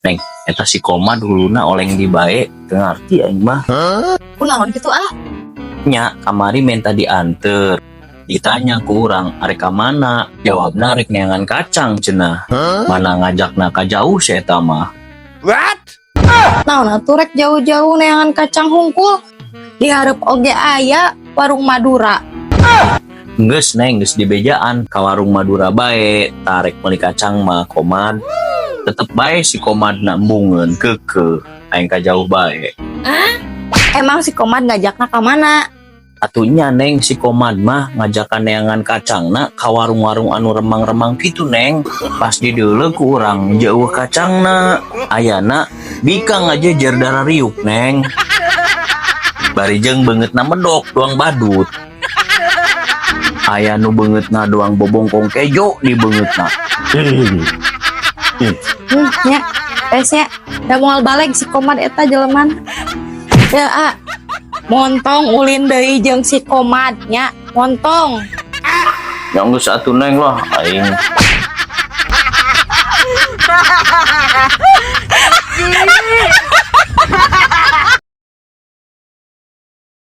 Neng, eta si Komad huluna oleng di bae, teu ngarti aing mah. Kunaon kitu, ah? Nya, kamari minta dianter. Ditanya ku urang, arek ka mana? Jawabna rek neangan kacang cenah. Mana ngajakna ka jauh si eta mah. Naon atuh rek jauh-jauh neangan kacang hungkul? Di hareup oge aya warung Madura. Geus, Neng, geus dibejaan ka warung Madura bae, rek meuli kacang mah Komad. Tetep bae si Komad na embungeun, keukeuh aing ka jauh bae. Emang si Komad ngajakna ka mana? Atuh nya, Neng, si Komad mah ngajakan neangan kacangna ka warung-warung anu remang-remang gitu, Neng. Pas dideuleu ku urang jauh kacangna, ayana bikang aja jer darah riuk, Neng. Bari jeung beungeutna medok doang badut. Aya nu beungeutna doang bobongkong kejo di beungeutna. Nya, nya, da moal baleg si Komad eta jeleman. Ya, ah. Montong ulin deui jeung si Komad nya, montong. Ya geus atuh, Neng, lah aing.